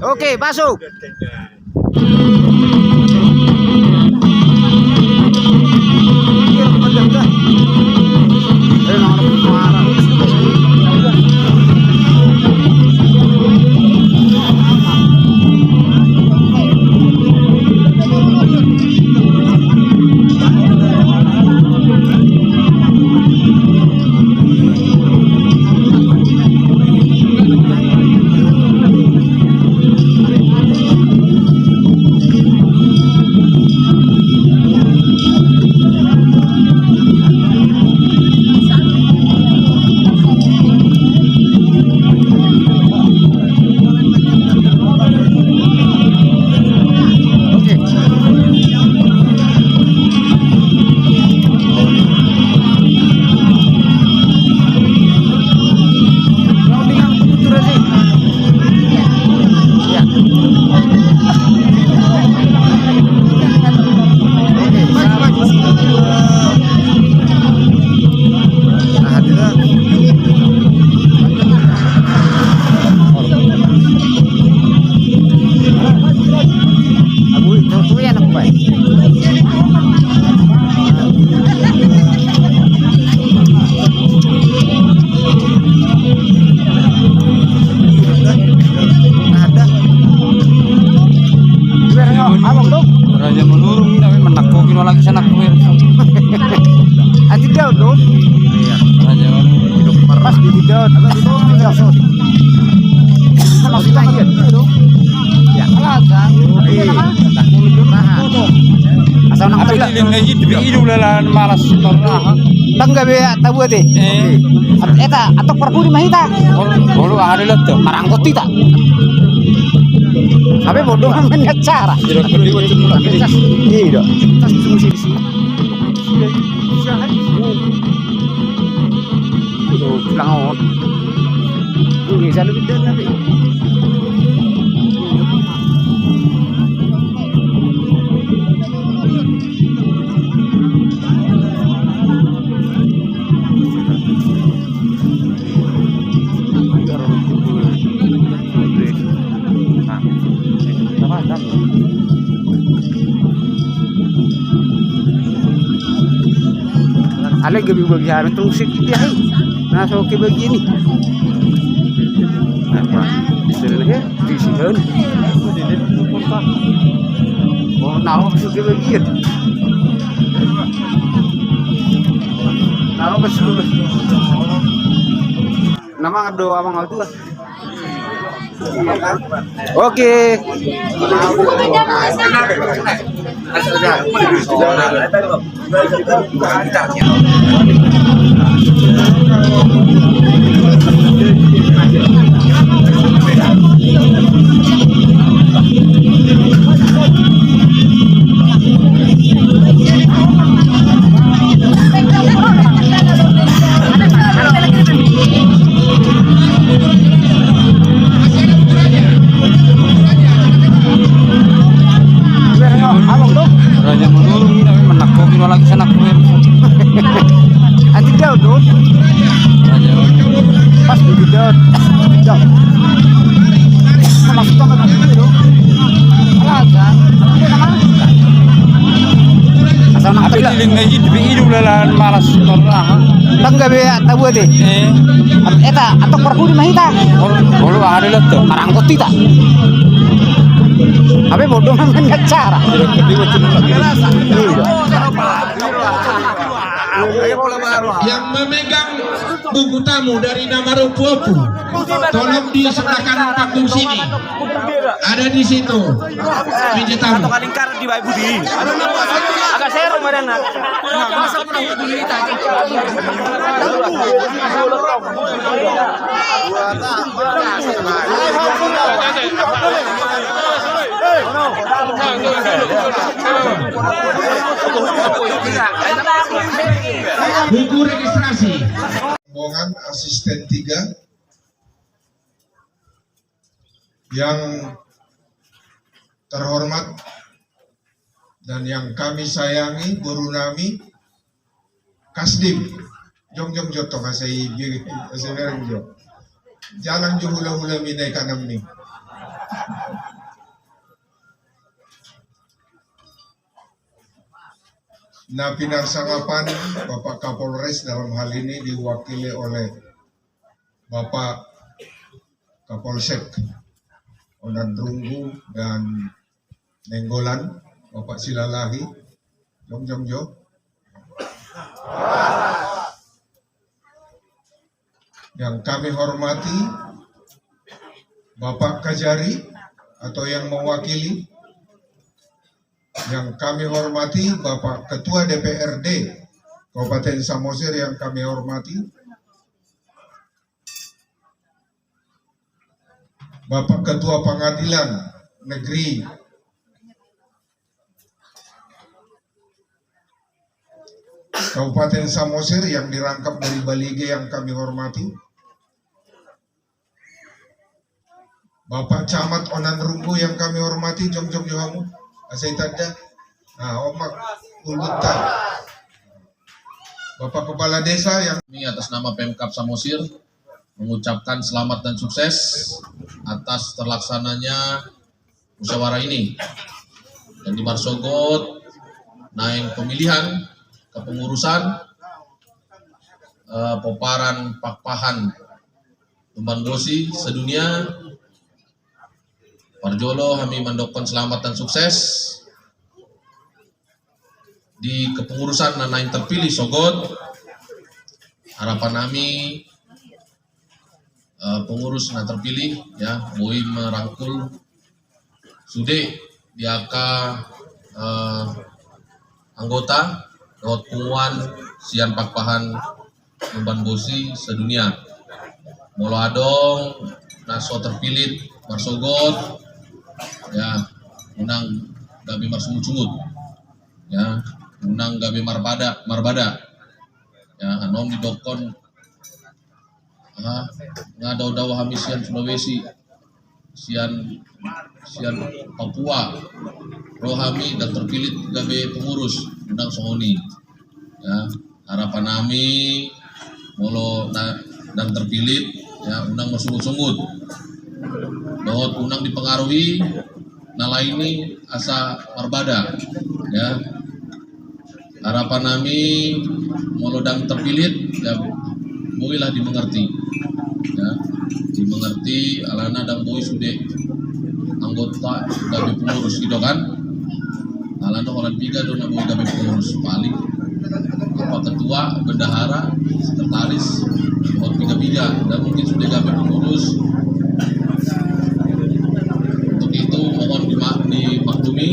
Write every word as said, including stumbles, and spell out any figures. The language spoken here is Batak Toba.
Oke, masuk. Raja Manurung ini namanya menakut, kira lagi sana kue. Ati daun, no? Iya, Raja Manurung hidup. Pas di daun. Maksudnya iya, no? Ya, alasan. Iya. Asal nang apa di lini itu, di ujung lalan malas torah. Tangga be ya, tabu ate. Eh. Eta, atau perbu di mahita. Bolu, bolu, ada lihat tuh. Marangkot ita. Apa bodoh kan acara. Tidak perlu. Iya, dok. Tas musim sih. Langon. Ini sana di dalam nanti. Alai gabe bagi hami tung sik dia hai. Na so kebagian i. Apa? Di sini kan? Di sini. Oh, na so kebagian. Na so kebagian. Nama do amang tu. Oke. Raja Manurung ini namanya menakut, kira lagi sana kue. Ati daun, no? Raja Manurung. Pas di daun. Daun. Masuk ke dalam itu, no? Alasan. Asal nang apa di lini itu, di ujung lalan malas torah. Tangga be ya, tabu ate. Eh. Eta, atau perbu di mahita. Bolu, ada lihat tuh. Marangkot ita. Apa bodoh kan acara. Iya. Yang memegang buku tamu dari nama Rupu-Opu, tolong di sebelah kanan panggung sini. Ada di situ. Pinjam tamu. Atau kalingkar di Baik Budi. Agak seru badanna. Buku registrasi. Rombongan asisten tiga yang terhormat dan yang kami sayangi, guru nami, Kasdim. Jong, jong, jotong, asa i, asa i bereng jo. Jalang jo hula-hula mina i kanam ni. Na pinarsangapan Bapak Kapolres dalam hal ini diwakili oleh Bapak Kapolsek Onan Runggu dan Nainggolan, Bapak Silalahi, jong, jong, jong. Yang kami hormati Bapak Kajari atau yang mewakili, yang kami hormati Bapak Ketua D P R D Kabupaten Samosir yang kami hormati, Bapak Ketua Pengadilan Negeri Kabupaten Samosir yang dirangkap dari Balige yang kami hormati, Bapak Camat Onan Runggu yang kami hormati, jong, jong, jong hamu, asa itanda. Nah, omak ulunta. Bapak Kepala Desa yang... Ini atas nama Pemkab Samosir mengucapkan selamat dan sukses atas terlaksananya musyawarah ini. Dan di marsogot naeng pemilihan kepengurusan, eh, pomparan Pakpahan Lumban Bosi sedunia. Parjolo hami mandokkon selamat dan sukses di kepengurusan na naeng terpilih sogot. Harapan nami, eh, pengurus na terpilih, ya, boi merangkul sude di angka, eh, anggota dohot punguan sian Pakpahan Lumban Bosi sedunia. Molo adong na so terpilih marsogot, ya, unang gabe marsungut-sungut, ya, unang gabe marbada, marbada. Ya, annon didokkon, ah, nga dao-dao hami sian Sulawesi, sian, sian Papua, ro hami ndang terpilih gabe pengurus, unang songon i. Ya, harapan nami molo na, ndang terpilih, ya, unang marsungut-sungut dohot unang dipengaruhi na lain i asa marbada, ya. Harapan nami molo ndang terpilih, ya, boilah dimengerti. Ya, dimengerti alana ndang boi sude anggota gabe pengurus, i do kan. Alana holan piga do na boi gabe pengurus, paling apa, ketua, bendahara, sekretaris, dohot piga-piga, ndang mungkin sude gabe pengurus. Untuk itu mohon dima-, dimaklumi.